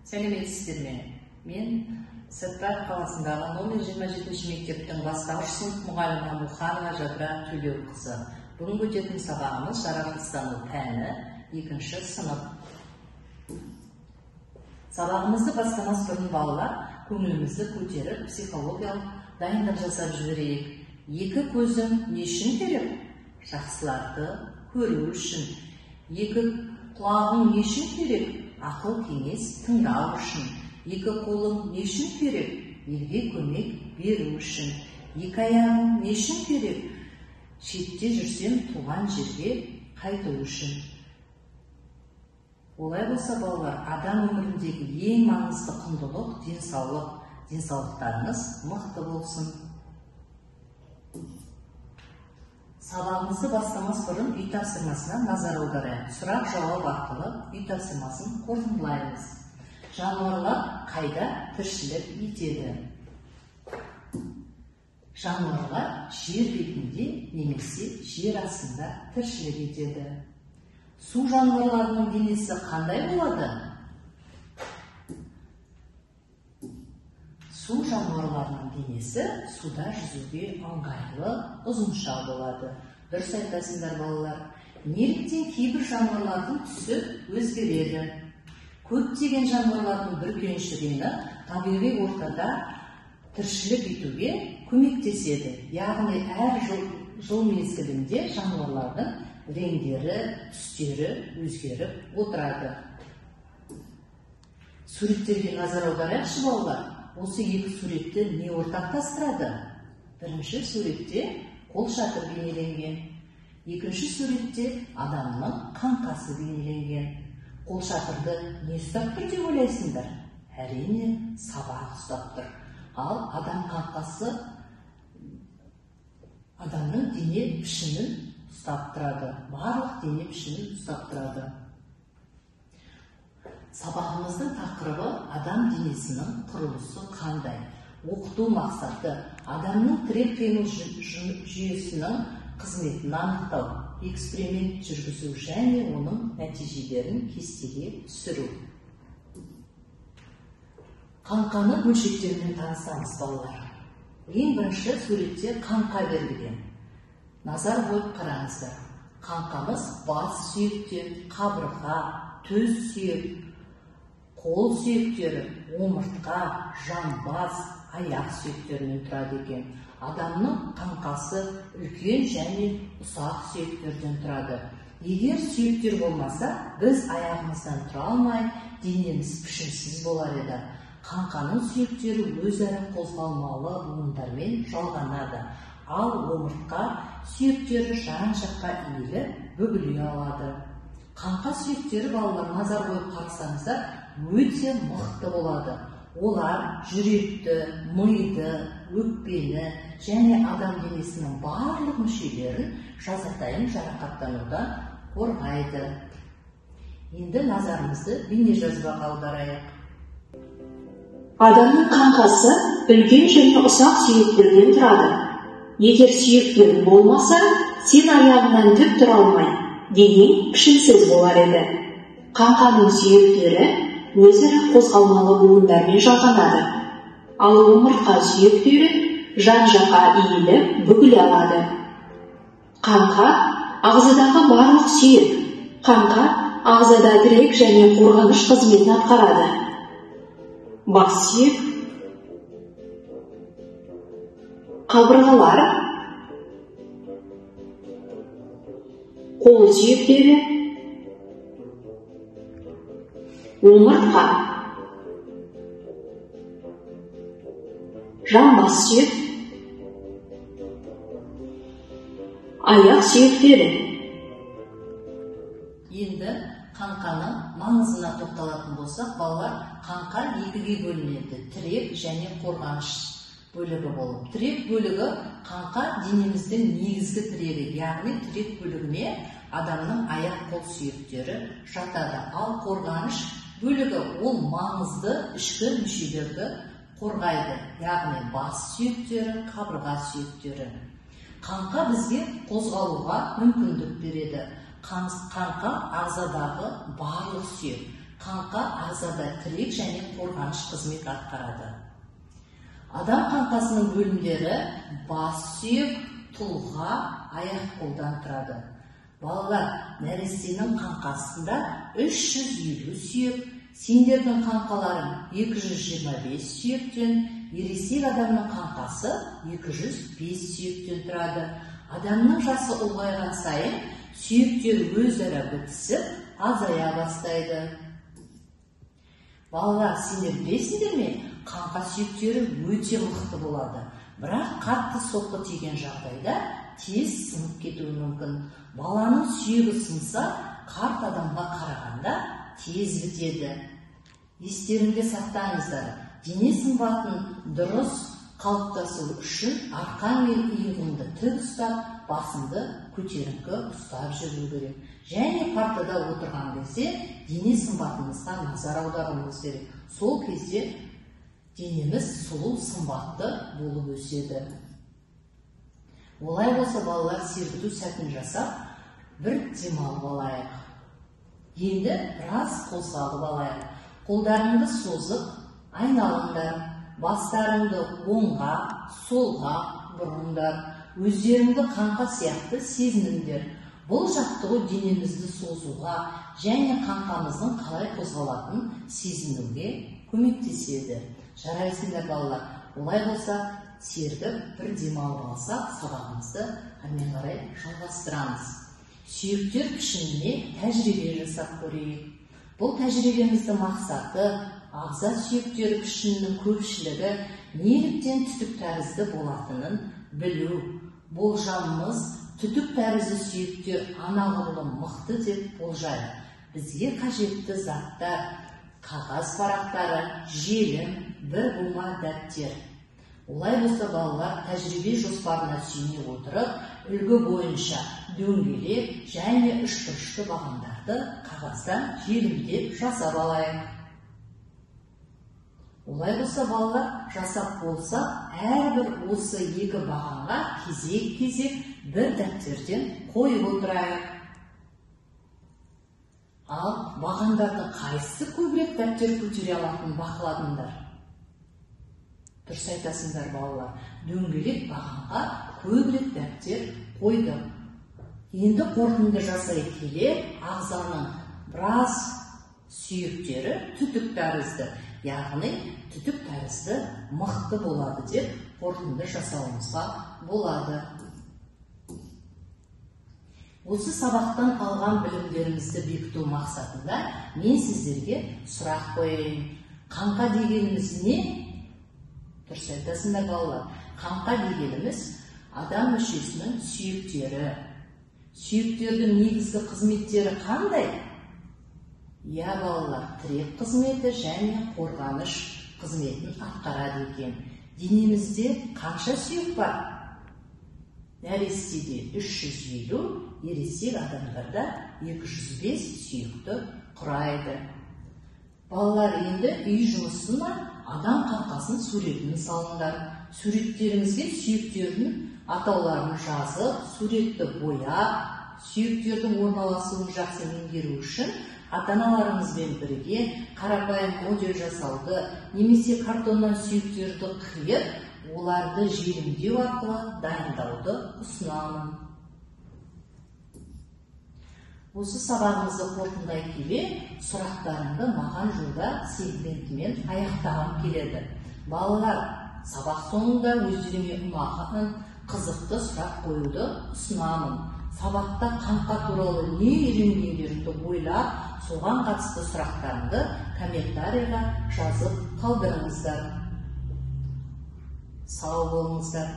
Сәлеметсіздер ме? Мен Сәтбаев қаласындағы номер 27 мектептің бастауыш сынып мұғалімі Мұханова Жадыра Төлеуқызы. Бүгінгі өтетін сабағымыз жаратылыстану пәні, 2-ші сынып. Сабағымызды бастамас бұрын балалар көңілімізді көтеріп, психологиялық дайындық жасап жіберейік. Екі көзің не үшін керек? Жақсыларды көру үшін. Екі құлағың не үшін керек? Ақыл кеңес тыңдау үшін. Екі қолың не үшін керек? Елге көмек беру үшін. Екі аяғың не үшін керек? Шетте жүрсем туған жерге қайту үшін. Олай болса, балалар, адам өміріндегі ең маңызды құндылық денсаулық. Денсаулықтарыңыз мықты болсын. Сабағымызды бастамас бұрын үй тапсырмасына назар аударайық. Сұрақ-жауап арқылы үй тапсырмасын қорытындылаймыз. Жануарлар қайда тіршілік етеді? Жануарлар жер бетінде немесе жер астында тіршілік етеді. Су жануарларының денесі қандай болады? Су жануарларының денесі суда жүзуге ыңғайлы, ұзынша болады. Дұрыс айтасыңдар, балалар. Неліктен кейбір жануарлардың түсі өзгереді? Көптеген жануарлардың бүркенші реңі табиғи ортада тіршілік етуге көмектеседі. Яғни әр жыл мезгілінде жануарлардың реңдері, түстері өзгеріп отырады. Суреттерге назар аударайықшы, балалар. Осы екі суретті не ортақтастырады? Бірінші суретте қолшатыр бейнеленген. Екінші суретте адамның қаңқасы бейнеленген. Қолшатырды не ұстап тұр деп ойлайсыңдар? Әрине, сабақ ұстап тұр. Ал адам қаңқасы адамның дене пішінін ұстап тұрады. Барлық дене пішінін ұстап тұрады. Сабағымыздың тақырыбы адам денесінің құрылысы қандай? Оқыту мақсаты адамның тірек қимыл жүйесінің қызметін анықтау, эксперимент жүргізу және оның нәтижелерін кестеге түсіру. Қаңқаның бөлшектерімен танысамыз, балалар. Ең бірінші суретте қаңқа берілген. Назар қойып қараңыздар. Қаңқамыз бас сүйектен, қабырға, төс сүйек, қол сүйектері, омыртқа, жамбас, аяқ сүйектерінен тұрады екен. Адамның қаңқасы үлкен және ұсақ сүйектерден тұрады. Егер сүйектер болмаса, біз аяғымыздан тұра алмай, денеміз пішінсіз болар еді. Қаңқаның сүйектері өзара қозғалмалы буындармен жалғанады, ал омыртқа сүйектері жан-жаққа иіліп, бүгіле алады. Қаңқа сүйектері, балалар, назар қойып қарасаңыздар, өте мықты болады. Олар жүректі, миды, өкпені және адам денесінің барлық мүшелерін жазатайым жарақаттанудан қорғайды. Енді назарымызды бейнежазбаға аударайық. Адамның қаңқасы үлкен және ұсақ сүйектерден тұрады. Егер сүйектер болмаса, сен аяғынан тік тұра алмай, денең пішінсіз болар еді. Қаңқаның сүйектері өзара қозғалмалы буындармен жалғанады. Ал омыртқа сүйектері жан-жаққа иіліп, бүгіле алады. Қаңқа ағзадағы барлық сүйек. Қаңқа ағзада тірек және қорғаныш қызметін атқарады. Бас сүйек, қабырғалар, қол сүйектері, омыртқа, жамбас сүйек, аяқ сүйектері. Енді қаңқаның маңызына тоқталатын болсақ, балалар, қаңқа екіге бөлінеді. Тірек және қорғаныш бөлігі болып. Тірек бөлігі қаңқа денеміздің негізгі тірегі, яғни тірек бөлігіне адамның аяқ қол сүйектері жатады. Ал қорғаныш бөлігі ол маңызды ішкі мүшелерді қорғайды, яғни бас сүйектері, қабырға сүйектері. Қаңқа бізге қозғалуға мүмкіндік береді. Қаңқа ағзадағы барлық сүйек. Қаңқа ағзада тірек және қорғаныш қызмет атқарады. Адам қаңқасының бөлімдері бас сүйек, тұлға, аяқ қолдан тұрады. Балалар, нәрестенің қаңқасында 350 сүйек, сендердің қаңқаларың 225 сүйектен, ересек адамның қаңқасы 205 сүйектен тұрады. Адамның жасы ұлғайған сайын сүйектер өзара бітісіп, азая бастайды. Балалар, сендер білесіңдер ме, қаңқа сүйектері өте мықты болады. Бірақ қатты соққы тиген жағдайда тез сынып кетуі мүмкін. Баланың сүйегі сынса, қарт адамға қарағанда тез бітеді. Естеріңде сақтаңыздар, дене сымбатын дұрыс қалыптасу үшін арқаң мен иығыңды тік ұстап, басыңды көтеріңкі ұстап жүру керек. Және партада отырған кезде дене сымбатымызға назар аударуымыз керек. Сол кезде денеміз сұлу сымбатты болып өседі. Олай болса, балалар, сергіту сәтін жасап, бір демалып алайық. Енді біраз қозғалып алайық. Қолдарыңды созып, айналыңдар, бастарыңды оңға, солға бұрыңдар, өздеріңді қаңқа сияқты сезініңдер. Бұл жаттығу денемізді созуға және қаңқамыздың қалай қозғалатынын сезінуге көмектеседі. Жарайсыңдар, балалар. Олай болса, сергіп бір демалып алсақ, сабағымызды әрмен қарай жалғастырамыз. Сүйектер пішініне тәжірибе жасап көрейік. Бұл тәжірибеміздің мақсаты ағза сүйектері пішінінің көпшілігі неліктен түтік тәрізді болатынын білу. Болжамымыз түтік тәрізді сүйектер анағұрлым мықты деп болжайды. Бізге қажетті заттар: қағаз парақтары, желім, бір бума дәптер. Олай болса, балалар, тәжірибе жоспарына сүйене отырып, үлгі бойынша дөңгелек және үшбұрышты бағандарды қағаздан желімдеп жасап алайық. Олай болса, балалар, жасап болсақ, әрбір осы екі бағанға кезек-кезек бір дәптерден қойып отырайық. Ал бағандардың қайсысы көбірек дәптер көтере алатынын бақыладыңдар? Дұрыс айтасыңдар, балалар. Дөңгелек бағанға көбірек дәптер қойдық. Енді қорытынды жасай келе, ағзаның біраз сүйектері түтік тәрізді, яғни түтік тәрізді мықты болады деп қорытынды жасауымызға болады. Осы сабақтан алған білімдерімізді бекіту мақсатында мен сіздерге сұрақ қояйын. Қаңқа дегеніміз не? Дұрыс айтасыңдар, балалар. Қаңқа дегеніміз адам мүшесінің сүйектері. Сүйектердің негізгі қызметтері қандай? Иә, балалар, тірек қызметі және қорғаныш қызметін атқарады екен. Денемізде қанша сүйек бар? Нәрестеде 350, ересек адамдарда 205 сүйекті құрайды. Балалар, енді үй жұмысына адам қаңқасының суретін салыңдар. Суреттеріңізге сүйектердің атауларын жазып, суретті бояп, сүйектердің орналасуын жақсы меңгеру үшін ата-аналарыңызбен бірге қарапайым модель жасауды немесе картоннан сүйектерді қиып, оларды желімдеу арқылы дайындауды ұсынамын. Осы сабағымызды қорытындылай келе, сұрақтарымды маған жолда сегментімен аяқтағым келеді. Балалар, сабақ соңында өздеріңе ұнаған қызықты сұрақ қоюды ұсынамын. Сабақта қаңқа туралы не үйренгендеріңді ойлап, соған қатысты сұрақтарыңды комментарийға жазып қалдырыңыздар. Сау болыңыздар.